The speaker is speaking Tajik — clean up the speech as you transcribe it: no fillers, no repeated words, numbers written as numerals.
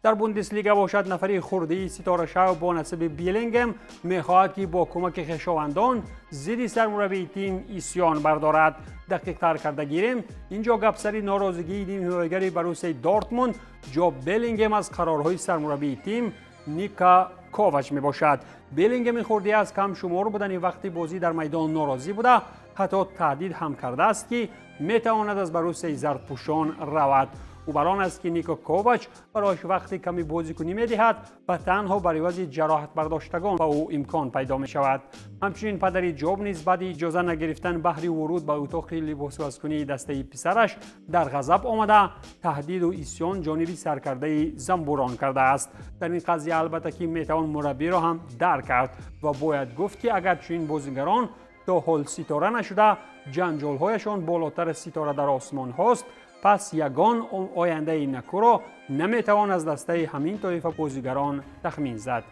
Дар Бундеслига бошад, нафари хурдии ситорашав бо насиби Беллингем мехоҳад, ки бо кӯмаки хешовандон зидди сармураббии тим исьён бардорад. Дақиқтар карда гирем, инҷо гапсари норозигии нимҳимоягари Боруссияи Дортмунд Ҷоб Беллингем аз қарорҳои сармураббии тим Ника Ковач мебошад. Беллингеми хурдӣ аз кам шумор будани вақти бозӣ дар майдон норозӣ буда, ҳатто таҳдид ҳам кардааст, ки метавонад аз Боруссияи зардпӯшон равад. Ӯ бар он аст, ки Нико Ковач барояш вақти ками бозикунӣ медиҳад ва танҳо бар ивази ҷароҳатбардоштагон ба ӯ имкон пайдо мешавад. Ҳамчунин падари Ҷоб низ баъди иҷоза нагирифтан баҳри вуруд ба утоқи либосивазкунии дастаи писараш дар ғазаб омада, таҳдиду исьён ҷониби саркардаи замбурон кардааст. Дар ин қазия, албатта, ки метавон мураббиро ҳам дарк кард ва бояд гуфт, ки агар чунин бозигарон то ҳол ситора нашуда, ҷанҷолҳояшон болотар аз ситора дар осмонҳост, пас ягон ояндаи накӯро наметавон аз дастаи ҳамин тоифа бозигарон тахмин зад.